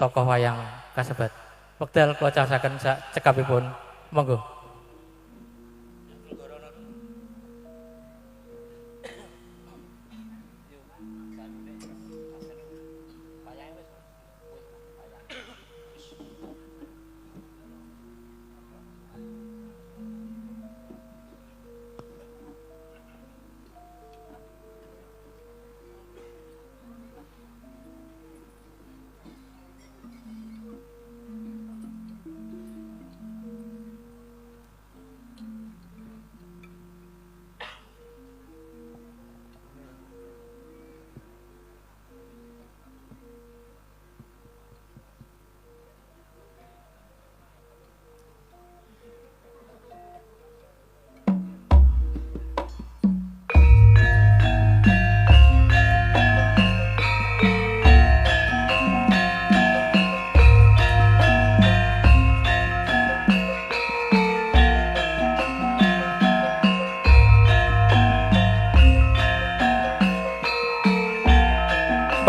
tokoh wayang kasebat. Wekdal kula caosaken sak cekapipun. Monggo.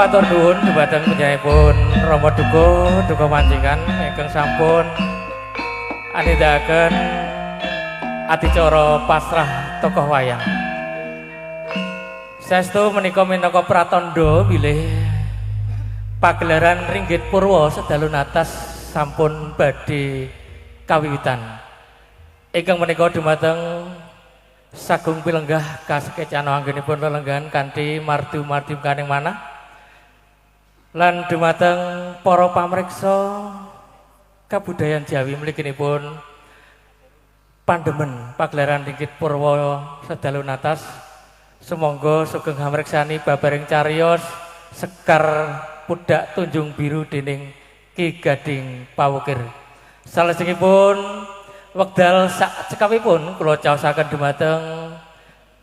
Matur nuwun dhumateng panjenenganipun Rama Duka, Duka Mancingan ingkang sampun anindakaken adicara pasrah tokoh wayang. Saestu menika minangka pratandha bilih pagelaran Ringgit Purwa sedalu natas sampun badhe kawiwitan. Ingkang menika dumateng sagung pilenggah kasekecana anggenipun lelenggahan kanthi mardu-mardi kaning manah lan dumateng para pamriksa kabudayan Jawi mliginipun pandemen pagelaran Ringgit Purwa sedalu natas, sumangga sugeng hamreksani babaring cariyos sekar pudak tunjung biru dening Ki Gading Pawukir. Salajengipun wekdal sak cekapipun kula caosaken dumateng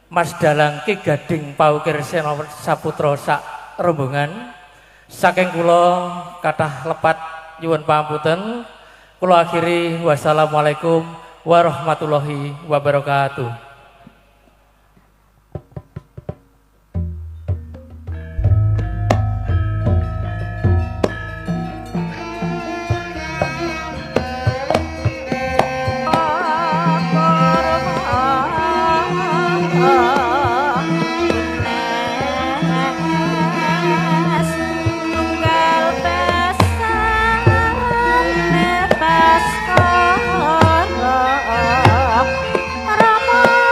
Mas Dalang Ki Gading Pawukir Sena Saputra sak rombongan. Saking kula kathah lepat nyuwun pangapunten. Kula akhiri, wassalamualaikum warahmatullahi wabarakatuh. Rama.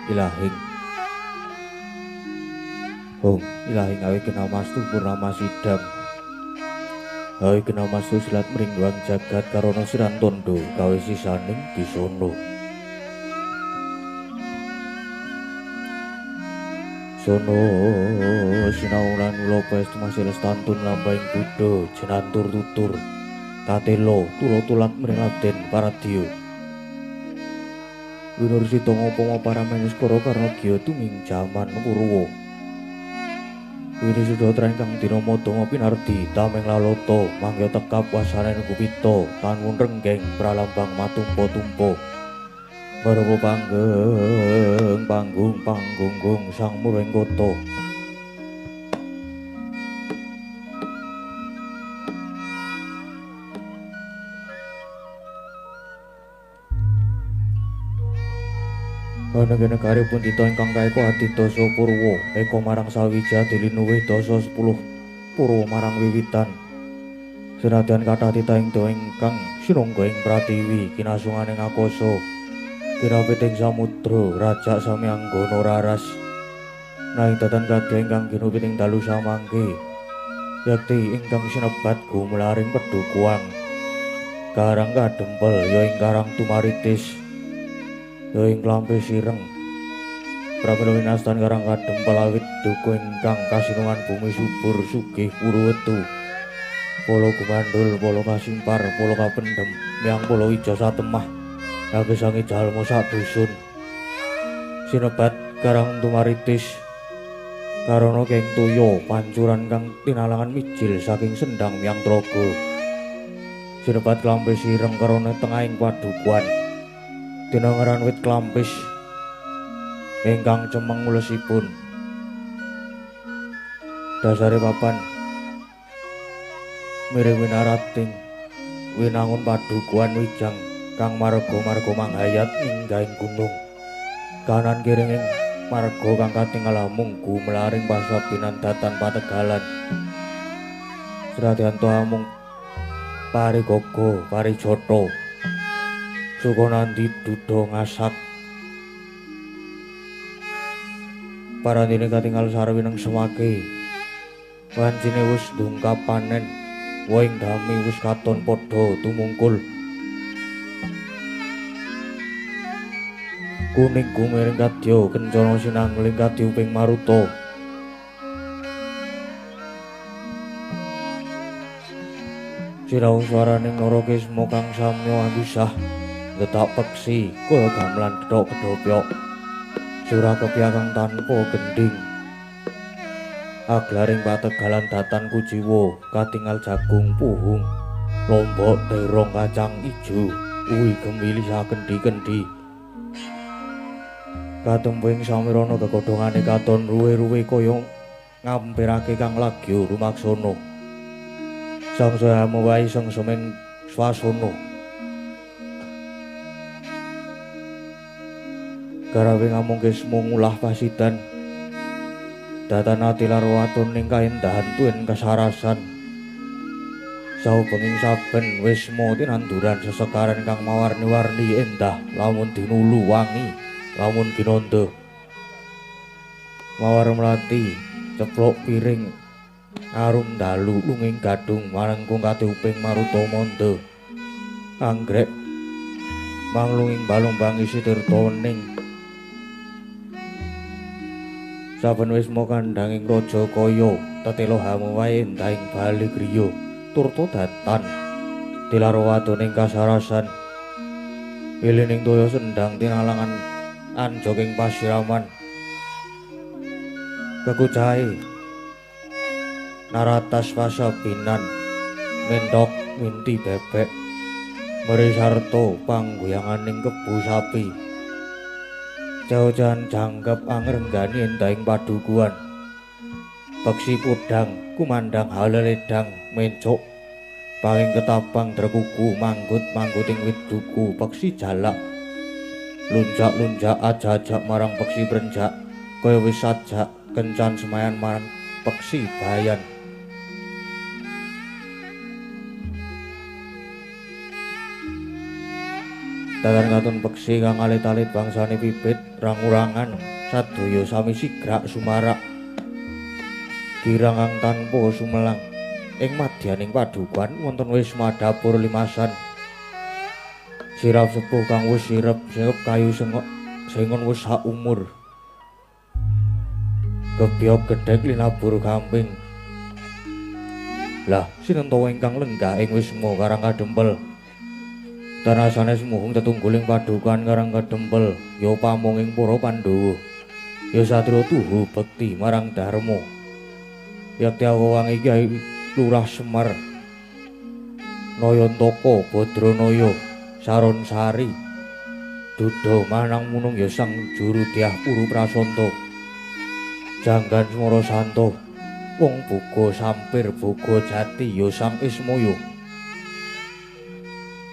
ilahing Hong ilahing awe genamastu purnama sidam awe genamastu silat mringwang jagat karana siran tondo gawe sisaning disono. Sono sinaulan ulopa estu masih lestantun lambahing buddha jenantur tutur tatelo tulo tulat mring Raden Paradya. Winur sita ngupama paramenuskara karna gya tuming jaman Kurawa. Winisudha ingkang dina madama pinardi tameng lalata mangya tekap wasane gupita tanwun renggeng pralambang matumpa-tumpa. Barapa panggeng panggung panggunggung sang muring kota. Ana negari pundita ingkang kaeka adidasa purwa eka marang sawija dilinuwih dasa 10 purwa marang wiwitan. Senadyan kathah titah ing dawa ingkang sinungga ing pratiwi kinasungane ngakasa kirapiting samudra rajak sami anggana raras. Nanging datan kadya ingkang ginupiting dalu samangke yekti ingkang sinebat gumlaring pedukuang Karang Kadempel ya ing Karang Tumaritis ya ing Klampi Sireng. Pramila winastan Karang Kadempel awit duka ingkang kasinungan bumi subur sugih Purwetu. Polo gumandul, polo kasimpar, polo kapendhem, miang polo ijo satemah kagesangi jalma sak dusun. Sinebat Karang Tumaritis karana keng toya pancuran kang tinalangan mijil saking sendang miang tlaga. Sinebat Klampi Sireng karana tengahing padukuhan dinangaran wit klampis ingkang cemeng ulesipun. Dasare papan miring winarating winangun padukuhan wijang kang marga-marga manghayat minggahing gunung. Kanan kiring ing marga kang katingal amung gumlaring pasabinan datan pategalan. Sradyan amung parigaga parijata Sukonandi duda ngasak. Parandene katingal sarwineng semake. Wancine wis ndungkap panen, woing dami wis katon padha tumungkul. Kuning gumiring kadya kencana sinangling kadyuping maruta. Sinau swaraning Narakisma kang samya angusah getak peksi kaya gamelan gethok gedhopyok. Surah kepyakang tanpa gendhing. Aglaring pategalan datan kuciwa katingal jagung puhung lombok terong kacang ijo uwi gemili sakendi-kendi. Katempuing samirana gegodhongane katon ruwe-ruwe kaya ngampirake kang lagya rumaksana. Sangsaya mewahi sengseming swasana. Garawe ngamung kisma ngulah pasidan. Datan ati larwaton ning kaendahan tuen kasarasan. Saubenging saben wisma tinanduran sesekaran kang mawarni-warni endah lamun dinulu wangi lamun ginanda. Mawar mlati ceplok piring arum dalu lunging gadung marengkung katiuping maruta manda. Anggrek manglunging balombang isi tirta wening. Saben wisma kandhanging raja kaya tetela hamuwae endahing bali griya turta datan tilarwadone kasarasan. Ilining toya sendang tinalangan anjoking pasiraman. Kekucahe naratas pasabinan menthok minti bebek meri sarta pangguyanganing kebu sapi. Jauh-jauhan jangkep angrenggani endahing padukuhan. Peksi pudang kumandang haleledang mencuk panging ketapang drekuku manggut-mangguting wit duku peksi jalak. Lunjak-lunjak ajak-ajak marang peksi prenjak kaya wis sajak kencan semayan marang peksi bayan. Datan katun peksi kang alit-alit bangsane pipit rangurangan sadaya sami sigrak sumarak. Girang kang tanpa sumelang ing madyaning padukuhan wonten wisma dapur limasan. Sirap sepuh kang wis sirep sirep kayu sengok sengon wis sak umur. Gebyok gedhek linabur gamping. Lah sinenta ingkang lenggah ing wisma Karang Kadempel. Tanah sanes muhung tetungguling padukuhan Karang Kadempel, ya pamonging para Pandhawa. Ya satriya tuhu bekti marang dharma. Yakti awangi Kyai Lurah Semar Nayantaka Badranaya Saron Sari Duda manang munung ya sang juru dyah Puru Prasanta. Janggan Semara Santa wong boga sampir boga jati ya sang Ismaya.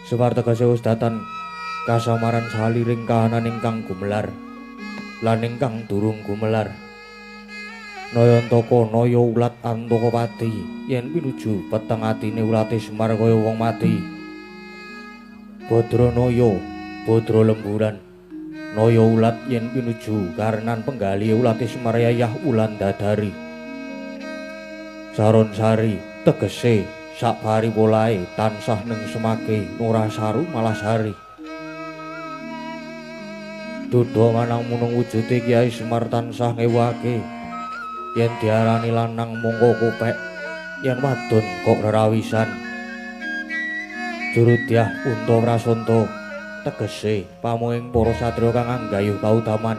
Semar tegese wis datan kasamaran saliring kahanan ingkang gumelar lan ingkang durung gumelar. Nayantaka naya ulat antaka pati yen pinuju peteng atine ulate Semar kaya wong mati. Badranaya badra lemburan naya ulat yen pinuju karenan penggali ulate Semar yayah wulan dadari. Saron Sari tegese sak bari polahe tansah neng semake ora saru malah sari. Duda manang munung wujude Kyai Semar tansah ngewake. Yen diarani lanang mongko kopek, yen wadon kok rerawisan. Juru dyah Punta Prasanta tegese pamonging para satriya kang anggayuh kautaman.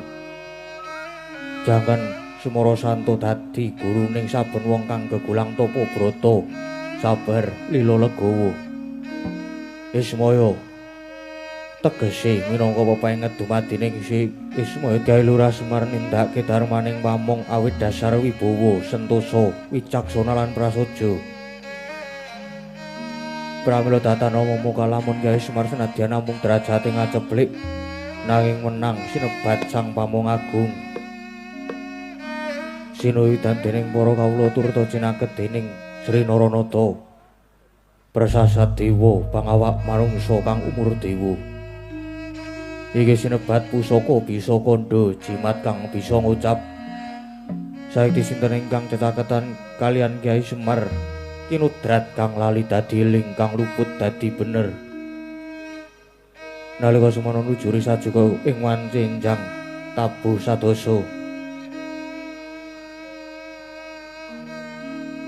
Jangan Semara Santa dadi guruning saben wong kang gegulang tapa brata. Sabar lila legawa. Ismaya tegese minangka pepenget dumadining si Ismaya Kyai Lurah Semar nindakake dharmaning pamong awit dasar wibawa sentosa wicaksana lan prasaja. Pramila datan muka lamun Kyai Semar senadyan namung derajate ngaceplik nanging menang sinebat sang pamong agung. Sinuyudan dening para kawula turta cinaket dening Sri Naranata prasasat dewa pangawak manungsa kang umur dewa. Iki sinebat pusaka bisa kandha jimat kang bisa ngucap. Saekti sinten ingkang cetaketan kalian Kyai Semar kinudrat kang lali dadi eling kang luput dadi bener. Nalika semana nujuri sajuka ing wanci enjang tabuh sadoso.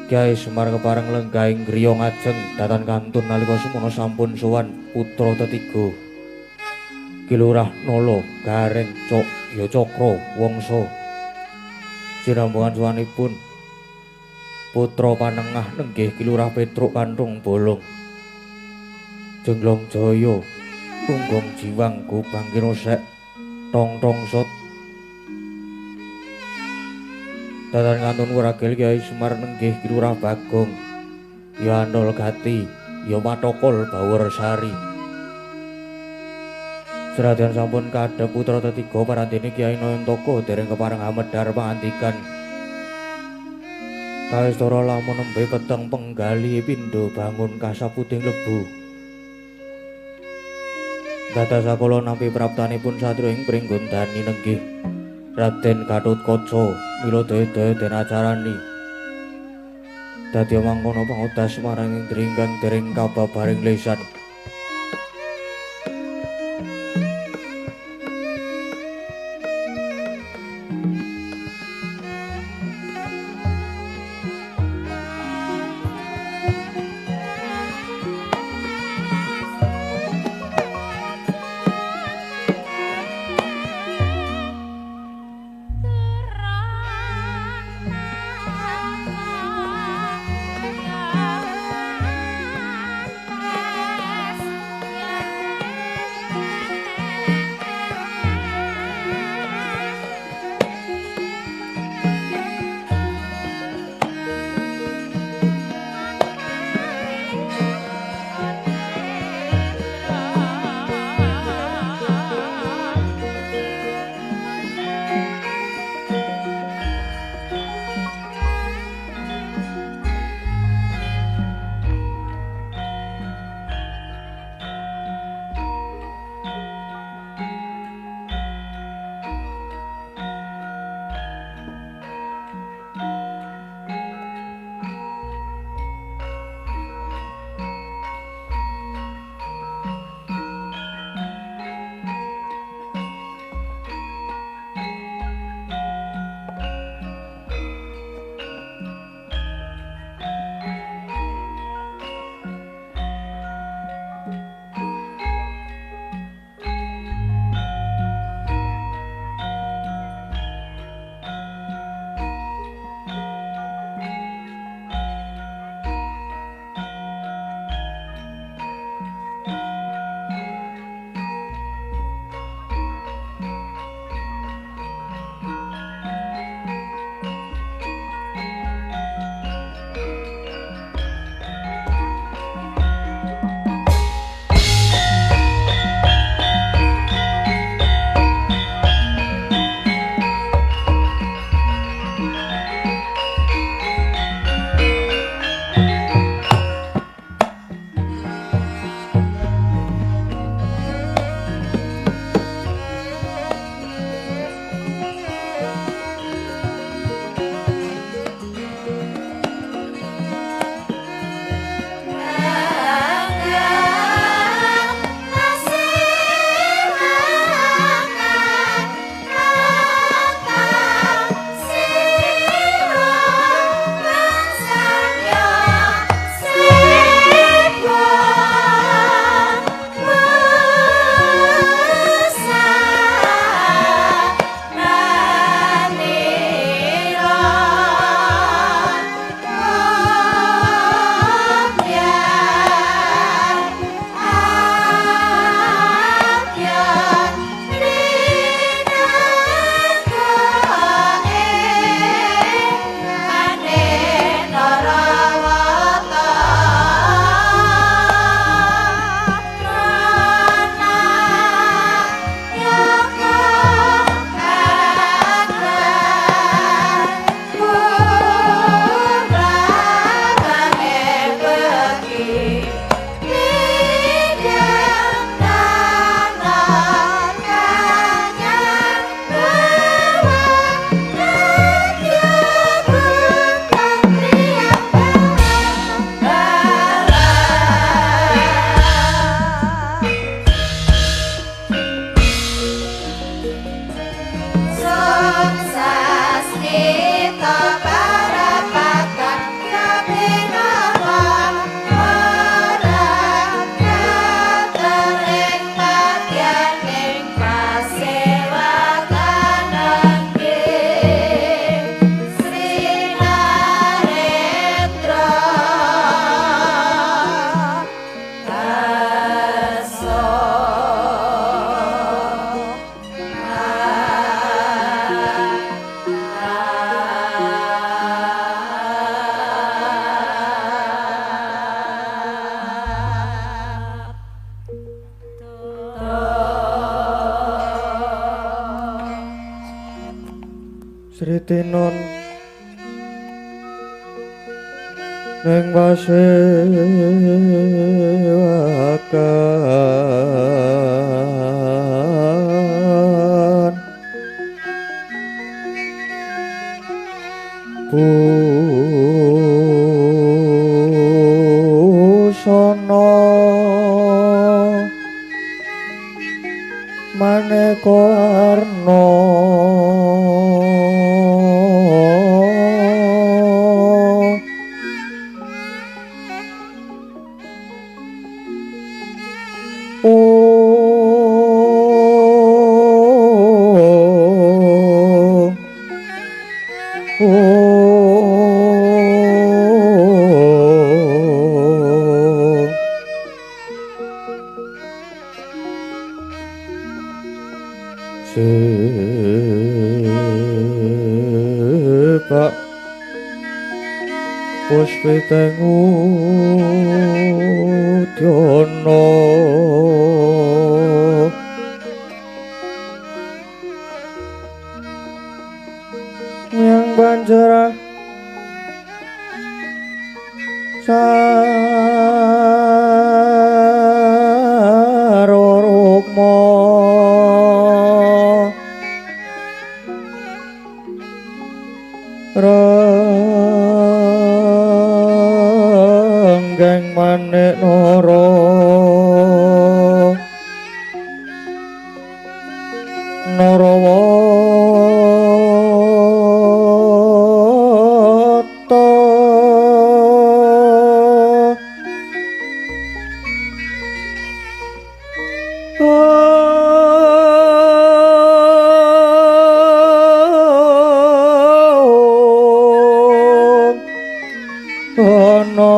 Kyai Semar kepareng lenggah ing griya ngajeng datan kantun nalika semana sampun sowan putra tetiga. Ki Lurah Nala Gareng Cok ya Cakra Wangsa. Sinambungan sowanipun putra panengah nenggih Ki Lurah Petruk Kanthung Bolong. Jenglong Jaya Tunggong Jiwang Gobang Kinosek Tong Tong Sot. Datan kantun wuragil Kyai Semar nenggih Ki Lurah Bagong ya Andol Gati ya Patokol Baworsari. Senadyan sampun kadhep putra tetiga parantene Kyai Nayantaka dereng kepareng amedhar pangandikan. Kaistara lamun nembe peteng penggali pindha bangun kasaputing lebu. Dados sakala nampi praptanipun satriya ing Pringgondani nenggih Raden Gatotkaca mila daya-daya den acarani. Dadi mangkono pangodas marang indri ingkang dereng kababaring lesan. Terang Sritinon ning pasewakan busana maneka warna Sebab puspiteng udyana yang banjara saro rukma renggeng manik nara narawata ana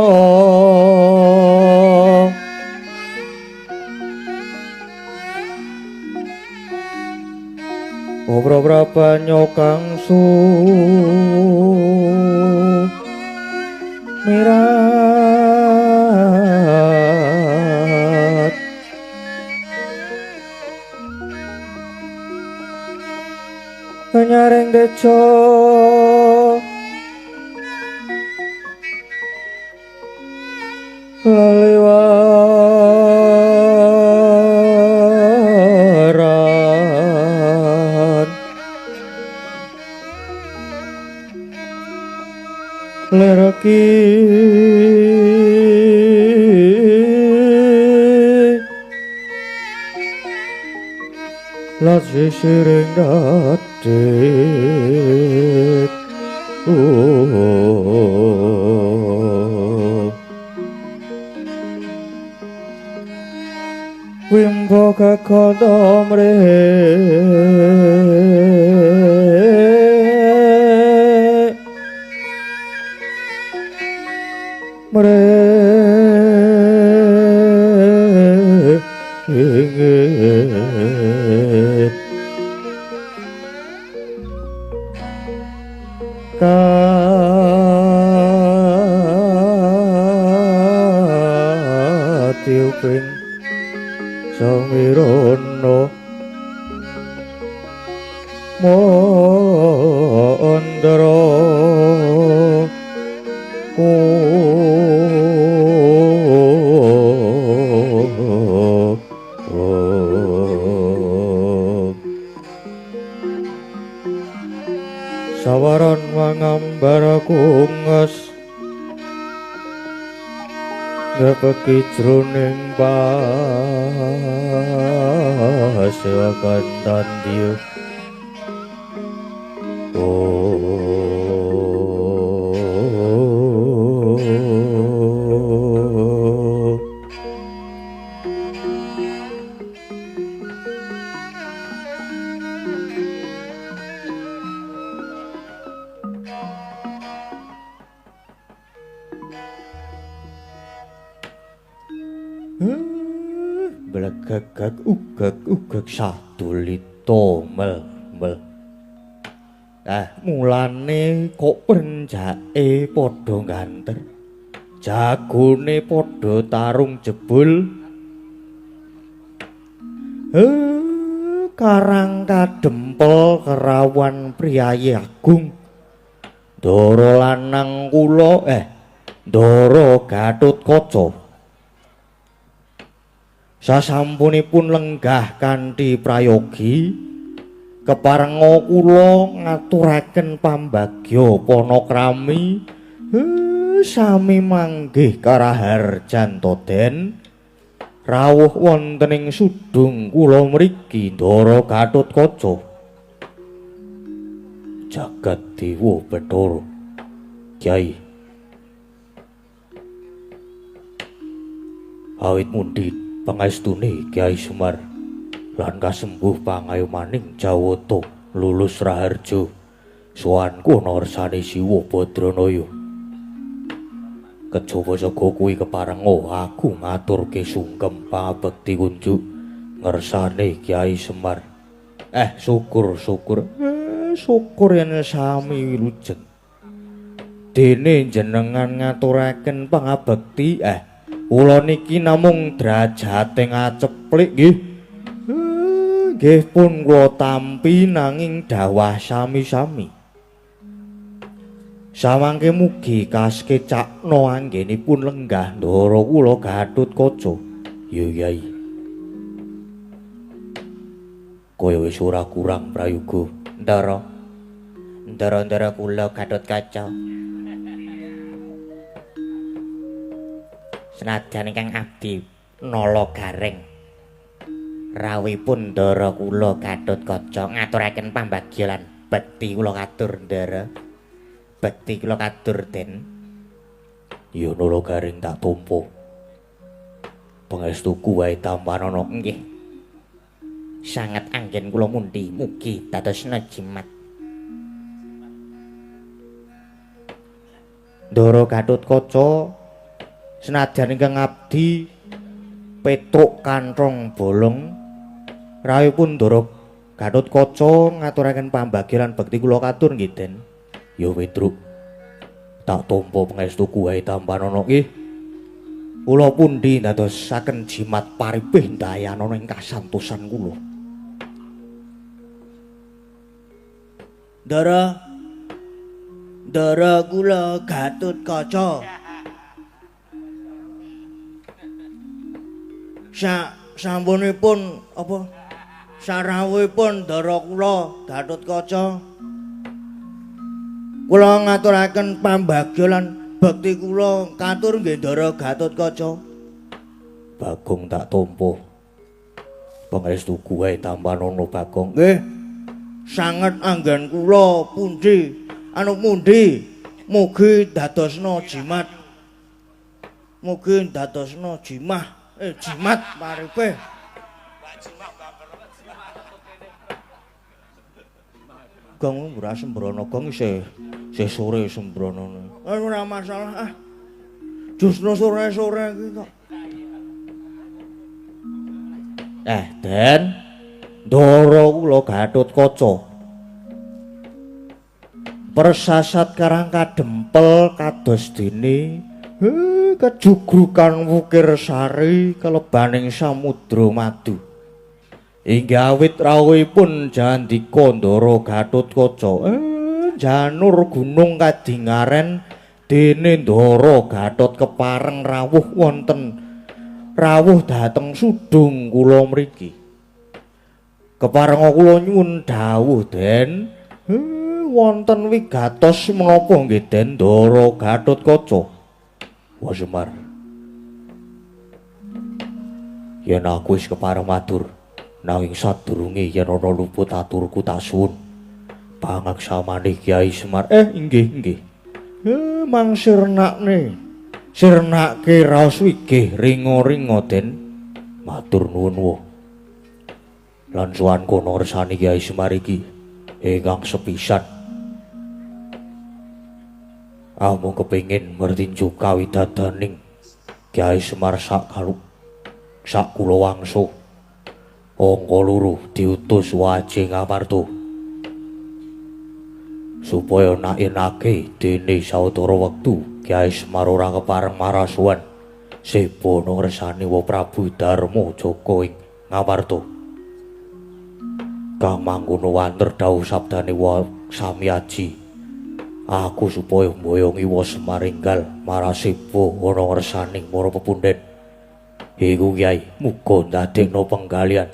Obra-obrabanyo kang sumirat nyaring deca leliwaran lereki lat sisiring dadik Wimbo kakondo mre mre katiuping Samirono Mandra Sawaran mangambar kunges ngepeki jroning pasewakan tandya. Blegegeg ugeg ugeg sadulita mel mel. Mulane kok prenjake padha ganter, jagone padha tarung jebul. Karang Kadempel kerawan priyayi agung. Ndara lanang kula Ndara Gatotkaca. Sasampunipun lenggah kanthi prayogi keparenga kula ngaturaken pambagya panakrami sami manggih karaharjan toden rawuh wonten ing sudung kula mriki Ndara Gatotkaca. Jagat Dewa Bathara Kyai, awit mundi pangestune Kyai Semar lan kasembuh pangayomaning Jawata lulus raharja sowanku ana ngersane Siwa Badranaya. Kejaba jaga kuwi keparenga aku ngaturke sungkem pangabekti kunjuk ngersane Kyai Semar. Syukur syukur. Syukur yen sami wilujeng. Dene jenengan ngaturaken pangabekti, kula niki namung drajate ngaceplik nggih. Nggih pun kula tampi nanging dawah sami-sami. Samangke mugi kaskecakna anggenipun lenggah ndara kula Gatotkaca. Ya Yai. Kaya wis ora kurang prayoga. Ndara. Ndara-ndara kula Gatotkaca. Senajan ingkang abdi nala gareng. Rawuhipun ndara kula Gatotkaca ngaturaken pambagya lan bekti kula katur ndara. Bekti kula katur Den. Ya nala gareng tak tampa. Pangestuku wae tampanana. Nggih. Sanget anggen kula mundi mugi dadosna jimat. Ndara Gatotkaca senajan ingkang abdi Petruk kanthong bolong rawuhipun Ndara Gatotkaca ngaturaken pambagya lan bekti kula katur nggih Den. Ya Petruk, tak tampa pangestuku wae tampanana nggih. Kula pundi ndadosaken jimat paripih ndayanana ing kasantosan kula. Ndara, ndara kula Gatotkaca. Sampunipun apa sarawuhipun ndara kula Gatotkaca, kula ngaturaken pambagya lan bekti kula katur nggih Ndara Gatotkaca. Bagong tak tampa. Pangestuku wae tampanana Bagong. Nggih. Sanget anggen kula pundi anu mundi mugi dadosna jimat. Mugi dadosna jimah jimat paripe. Gong ora sembrono gong isih sore sembrono. Ora masalah ah. Justru sore-sore iki kok. Den, ndara kula Gatotkaca. Persasat Karang Kadempel kados dene kejugrukan wukir sari kelebaning samudra madu. Inggih awit rawuhipun jandika Ndara Gatotkaca, janur gunung kadingaren dene Ndara Gatot kepareng rawuh wonten rawuh dhateng sudung kula mriki. Keparenga kula nyuwun dawuh Den, wonten wigatos menapa nggih Den Ndara Gatotkaca? Wah Semar, yen aku wis kepareng matur, nanging sadurunge yen ana luput aturku tak suwun pangaksamane Kyai Semar. Inggih inggih. Mang sirnakne, sirnake raos wigih ringa-ringa Den. Matur nuwun wa. Lan sowan kono ngersani Kyai Semar iki ingkang sepisan. Amung kepengin mertinju kawidadaning Kyai Semar sak sak kula wangsa. Angka loro diutus Waji Ngamarta supaya naenake dene sawetara wektu Kyai Semar ora kepareng marasuwan seba ngersani Wa Prabu Darma Jaka ing Ngamarta. Kang mangkono wanter dawuh sabdane wa Samyaji. Aku supaya mboyong Iwa Semar enggal marasiba ana ngersaning para pepundhen. Iku Kyai, muga ndadekno penggalian.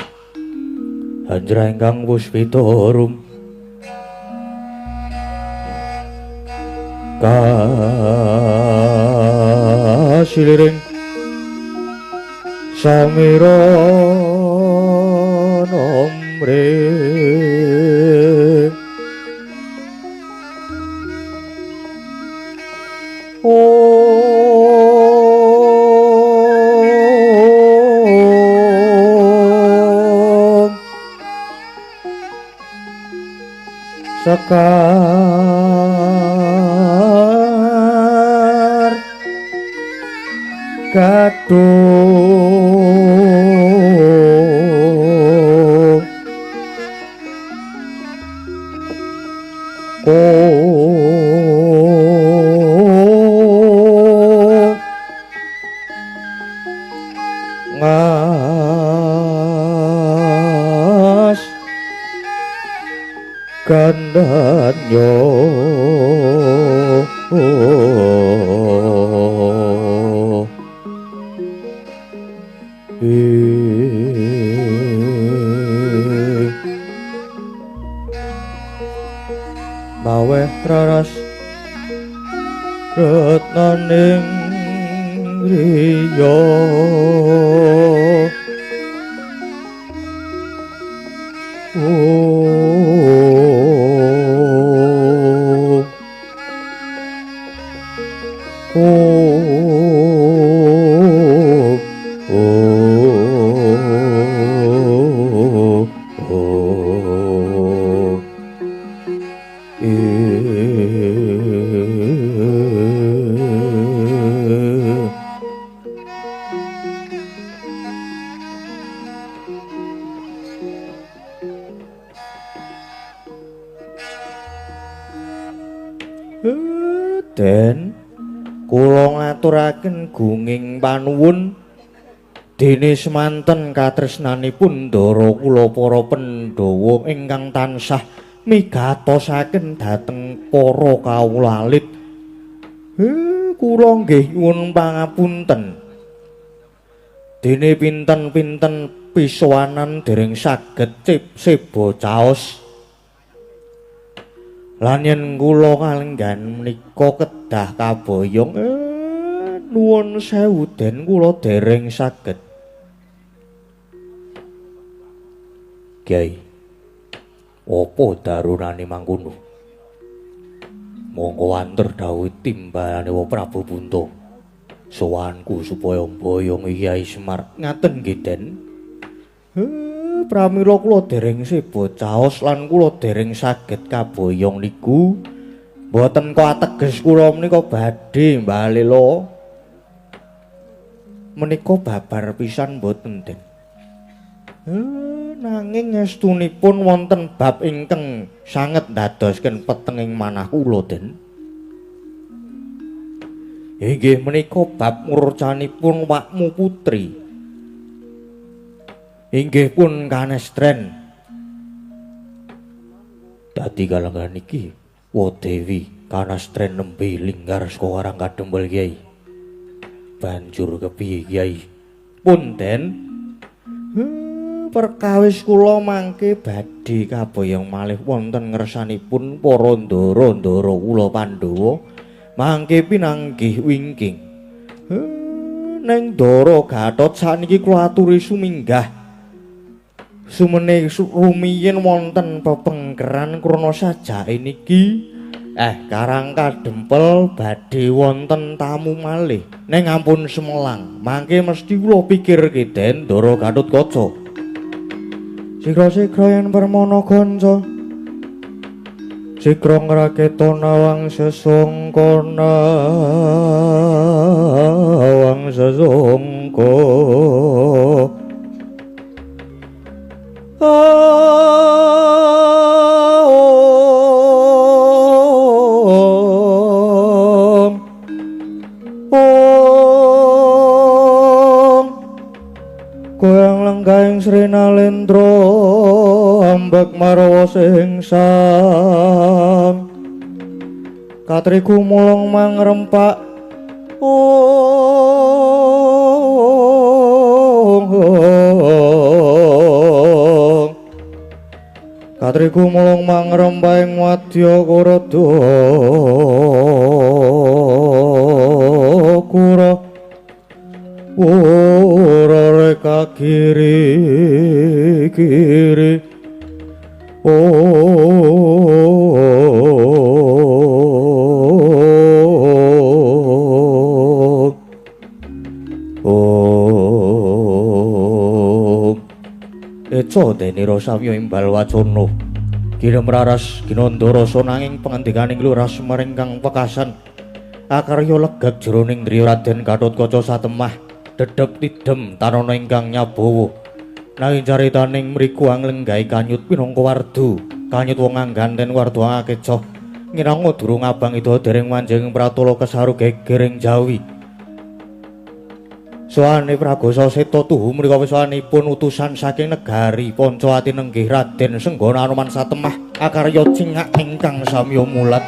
Anjra ingkang puspita rum kasiliring samira nomre om sekar gadung ngas gandanyo maweh raras retnaning griya Den kula ngaturaken gunging panuwun dene semanten katresnanipun ndara kula para Pandhawa ingkang tansah migatosaken dhateng para kawula alit. Kula nggih nyuwun pangapunten. Dene pinten-pinten pisowanan dereng saged seba caos. Lan yen kula kalenggan menika kedah kaboyong, nuwun sewu den kula dereng saged. Kyai, apa darunane mangkono? Monggo wanter dawuh timbalane wa Prabu Bunto. Sowanku supaya mboyong Kyai Semar. Ngaten nggih Den. Pramila kula dereng seba caos lan kula dereng saged kaboyong niku mboten kok ateges kula menika badhe mbalela menika babar pisan mboten Den. Nanging estunipun wonten bab ingkang sanget ndadosken petenging manah kula Den. Inggih menika bab murcanipun wakmu putri. Inggih pun kanestren. Dadi kalenggan iki wa Dewi kanestren nembe linggar saka Karang Kadempel Kyai. Banjur kepiye Kyai? Pun Den. Perkawis kula mangke badhe kaboyong malih wonten ngersanipun para ndara-ndara kula Pandhawa mangke pinanggih wingking. Neng Ndara Gatot sakniki kula aturi suminggah. Sumene rumiyin wonten pepengkeran krana sajake niki Karang Kadempel badhe wonten tamu malih. Neng ampun semelang, mangke mesti kula pikirke Den Ndara Gatotkaca. Sigra-sigra yen permana kanca sigra ngraketa nawang sesungka nawang sesungka. Om Om goyang lenggahing Sri Nalendra Rembek marwa singsang katriku mulung mangrempak katriku mulung mangrempak ing wadya kurada kura ora reka kiri kiri Eca denira samya imbal wacana kirim raras ginanda rasa nanging pangandikaning Lurah Semar ingkang pekasan akarya legak jroning griya Raden Gatotkaca satemah dedep tidem tanana ingkang nyabawa nanging caritaning mriku anglenggahi kanyut pinangka wardu kanyut wong angganten wardu angakecoh nginanga durung abang ida dereng manjing pratala kesaru geger ing Jawi. Sowane Pragosa Seta tuhu mrika wiswanipun utusan saking negari Pancawati nenggih Raden Senggana Anoman satemah akarya cingak ingkang samya mulat.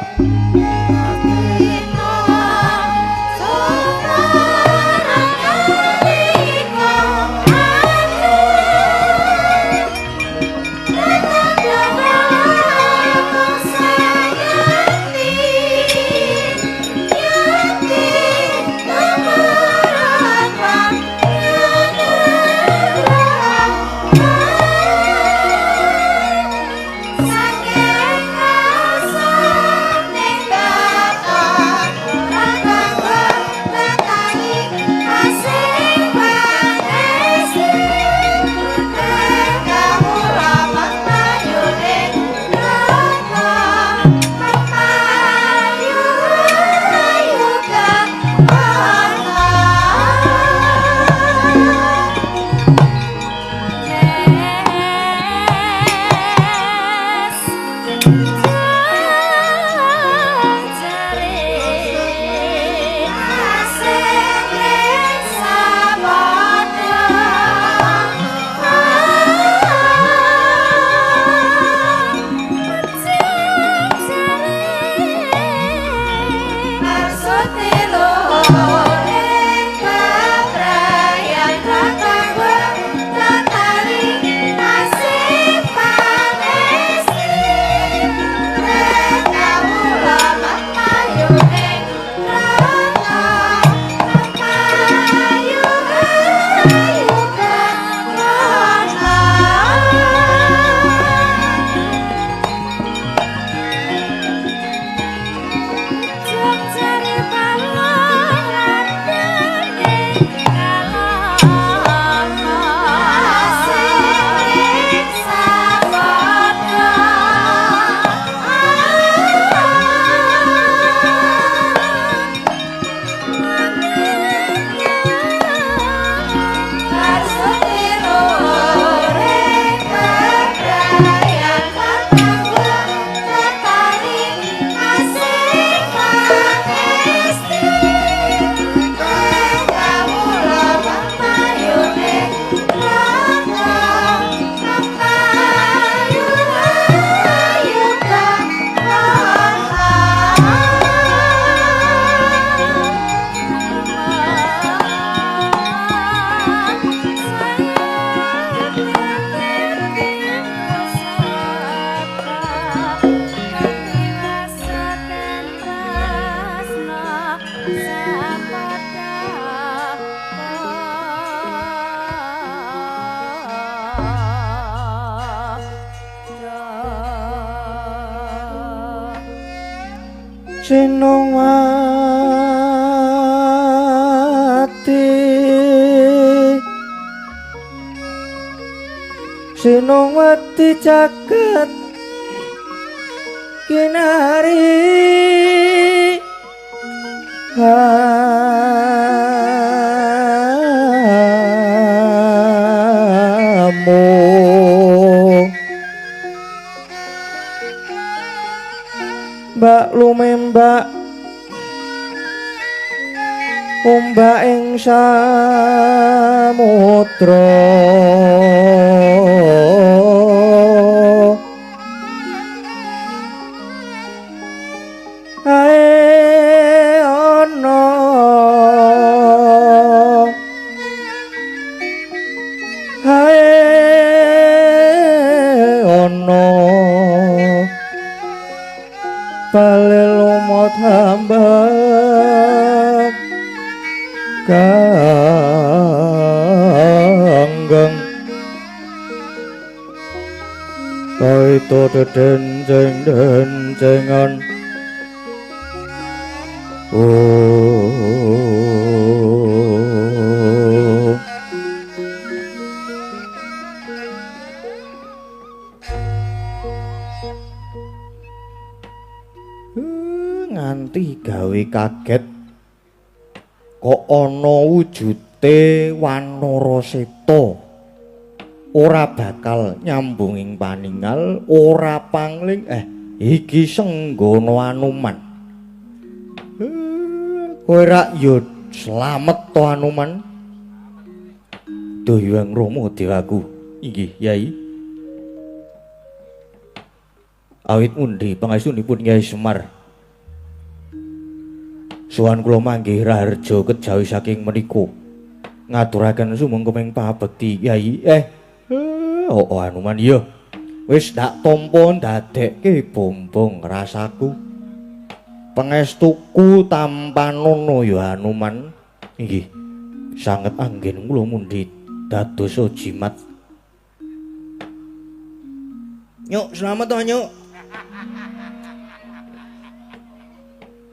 Sinowati jagat kinari hamu mbak lumembak ombak ing samudra. Hae ana bale lumut hambak kanggeng kaito dedenceng dencengan. Oh, nganti gawe kaget kok ana wujute Wanara Seta ora bakal nyambung ing paningal ora pangling. Iki Senggana Anuman. Kowe rak yo slamet to Anuman? Duh Hyang Rama dewaku. Inggih Yai. Awit mundi pangestunipun Kyai Semar. Sowan kula manggih raharja kejawi saking menika. Ngaturaken sumangga pabekti Yai. Oh Anuman iya. Wis tak tampa ndadekke bombong rasaku. Pangestuku tampanono ya Anuman. Inggih. Sanget anggen kula mundi dados jimat. Nyuk, slamet to, Nyuk.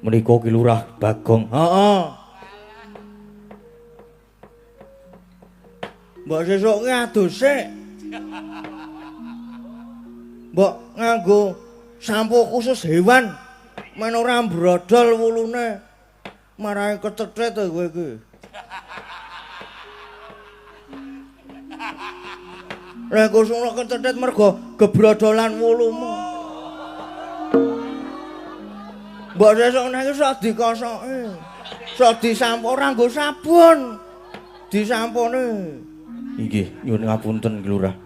Menika Ki Lurah Bagong. Heeh. Mbok sesuk ngadus sik. Mbok nganggo sampo khusus hewan men ora mbrodol wulune. Marahi kecethet kowe iki. Lha kok kecethet mergo gebrodolan wulumu. Mbok sesuk nek iso dikosoke. Iso disampo ora nggo sabun. Disampone. Inggih, nyuwun ngapunten Ki Lurah.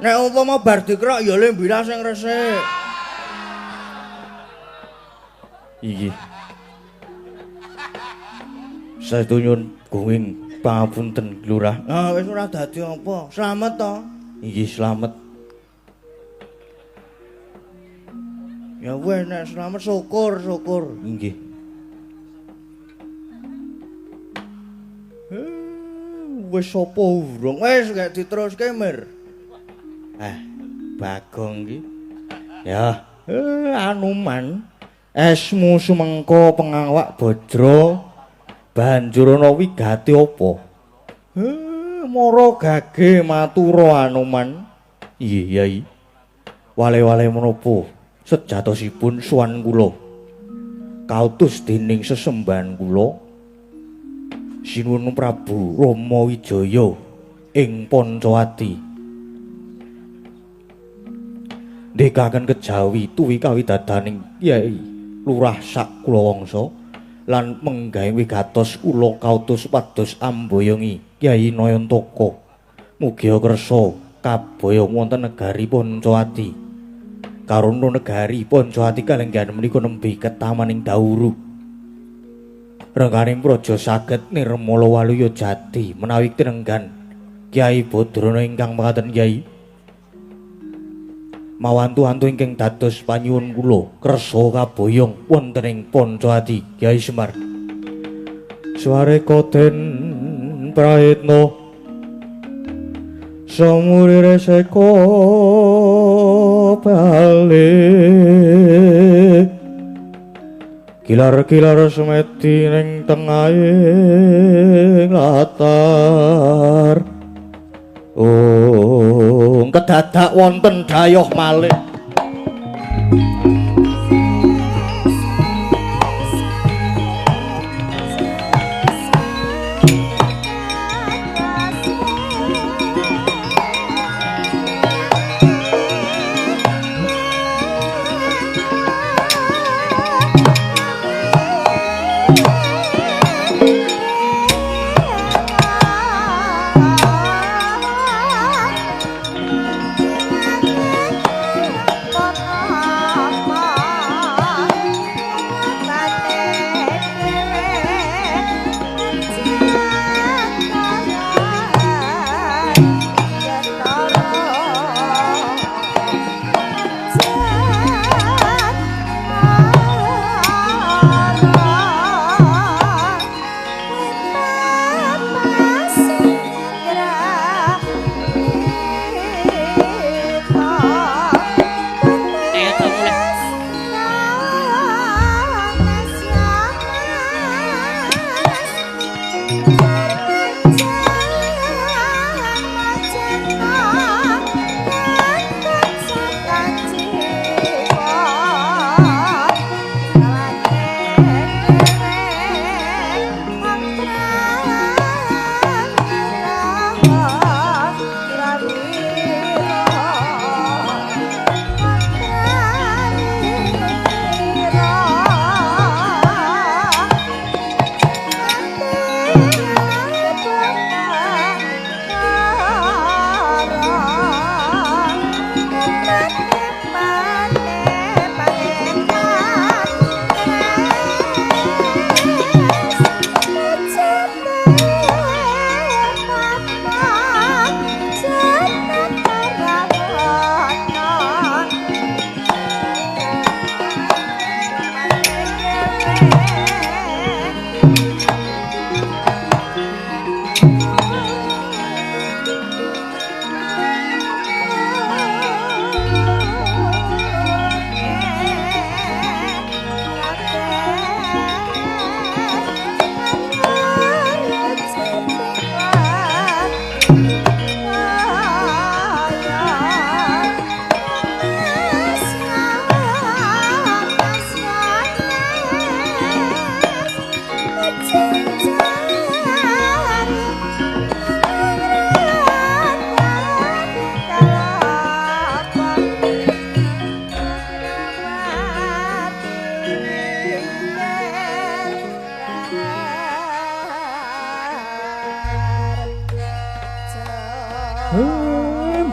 Nek umpama bar dikrok ya le mbilah sing resik. Inggih. Saestu nyuwun gunging pangapunten Ki Lurah. Ah wis ora dadi apa. Slamet to? Inggih, slamet. Ya wis nek slamet syukur, syukur. Inggih. Wis sapa urung? Wis gak diteruske, Mir. Bagong iki. Ya, Anuman, esmu sumengko pengawak bajra banjur ana wigati apa? Mara gage matura Anuman. Iya, Yai. Wale-wale menapa sejatosipun sowan kula kautus dening sesembahan kula Sinuwun Prabu Rama Wijaya ing Pancawati. Ndhekaken kejawi tuwi kawidadaning Kyai Lurah sak kulawangsa lan menggawe wigatos kula kautus pados amboyongi Kyai Nayantaka. Mugia kersa kabaya wonten negari Pancawati. Karana negari Pancawati kalenggahan menika nembe ketamaning Dauru. Rengganing praja saged nirmala waluya jati menawi tinenggan Kyai Badrana ingkang mekaten Kyai. Mawantu-antu ingkang dados panyuwun kula kersa kaboyong wonten ing Pancawati Kyai Semar. Swareka den prayitna samurire seka bali kilar-kilar semedi ning tengahing latar. Oh, kedadak wonten dayoh malih. Bye.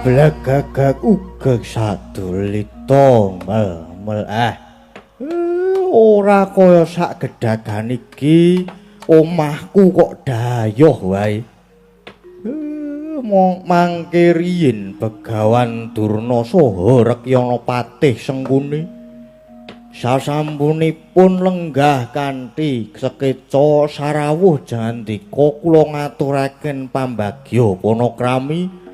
Blegagag uga sadulita mel mel ah. Ora kaya sak gedagan iki omahku kok dayoh wae. Mong mangke riyin Begawan Durna saha Rekyana Patih Sengkuni sasampunipun lenggah kanthi sekeca sarawuh jandika kula ngaturaken pambagya panakrami.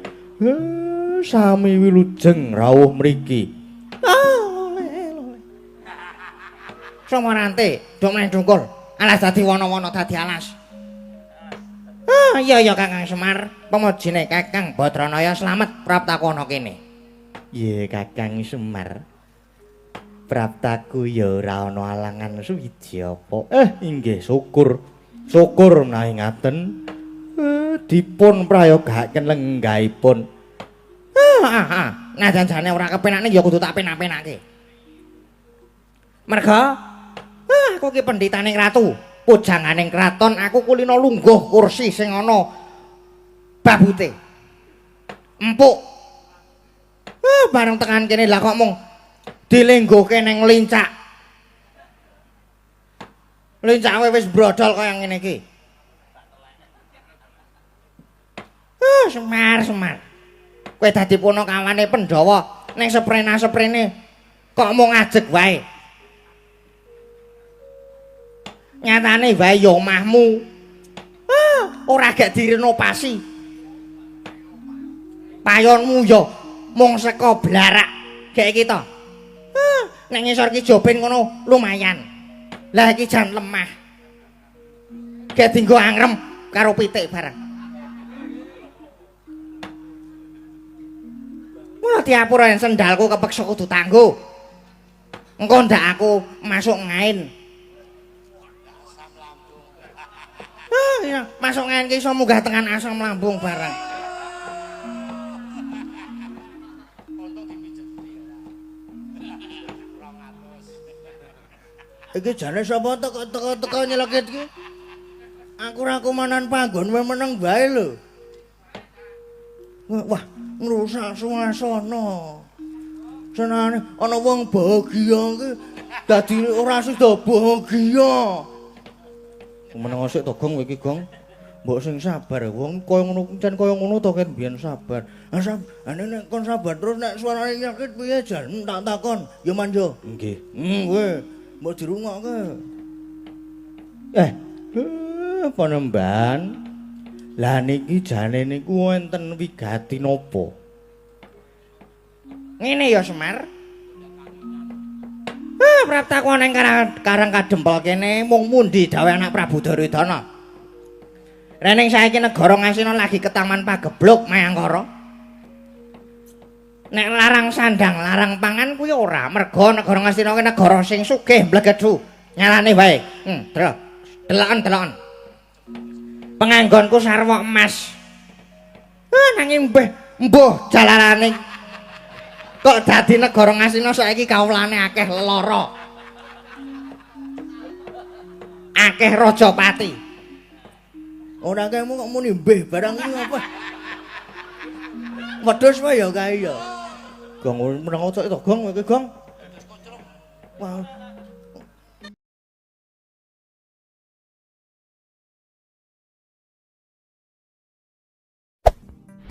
Sami wilujeng rawuh mriki. Ah, lole lole. Somarante, dok meneh dungkul. Alas dadi wana-wana dadi alas. Ah, iya iya Kakang Semar, pemojine Kakang Badranaya slamet praptaku ana kene. Iya Kakang Semar. Praptaku ya ora ana alangan suwiji apa. Inggih syukur. Syukur menawi ngaten. Dipun prayogakaken lenggahipun. Nah janjane ora kepenakne ya kudu tak penak-penake. Merga aku ki pendhitaning ratu, pujanganing kraton, aku kulino lungguh kursi sing ana babute. Empuk. Bareng tekan kene lah kok mung dilengguhke ning lincak. Lincake wis brodol kaya ngene iki. Semar, Semar. Kowe dadi punakawane Pandhawa ning seprena-seprene kok mung ajeg wae. Nyatane wae ya omahmu. Ora gak direnovasi. Payonmu ya mung saka blarak gek iki to. Nek ngisor ki joben ngono lumayan. Lah iki jan lemah. Gek dienggo angrem karo pitik bareng. Mula diapura yen sendalku kepeksa kudu tanggo. Engko ndak aku masuk ngain. Iya, masuk ngain ki iso munggah tengan asam lambung bareng. Iki jane sapa teko-teko nyelekit iki? Aku ora kumanan panggon wae meneng wae lho. Wah, ngrusak suasana. Senane ana wong bahagia iki dadi ora sida bahagia. Meneng sik to, Gong, kowe iki, Gong. Mbok sing sabar wong kaya ngono jan kaya ngono to ken biyen sabar. Ah, nek kon sabar terus nek suarane nyakit piye jan tak takon. Ya manjo. Nggih. Kowe mbok dirungokke. Panembahan. Lah niki jane niku wonten wigati napa? Ngene ya Semar. Praptaku ana ing Karang Kadempel kene mung mundi dawuh anak Prabu Duryudana. Rening saiki negara Ngastina lagi ketaman pagebluk Mayangkara. Nek larang sandang, larang pangan kuwi ora, merga negara Ngastina kuwi negara sing sugih mblegedhu. Nyalane wae. Delok. Deloken-deloken. Penganggonku sarwa emas. Nanging mbuh jalarane kok dadi negara Ngastina saiki kawulane akeh lelara. Akeh rajapati. Ora kemu kok muni mbeh barang iki apa? Wedhus wae ya kae ya. Gong meneng cok to, Gong iki, Gong. Wah.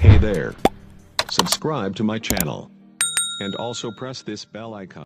Hey there. Subscribe to my channel. And also press this bell icon.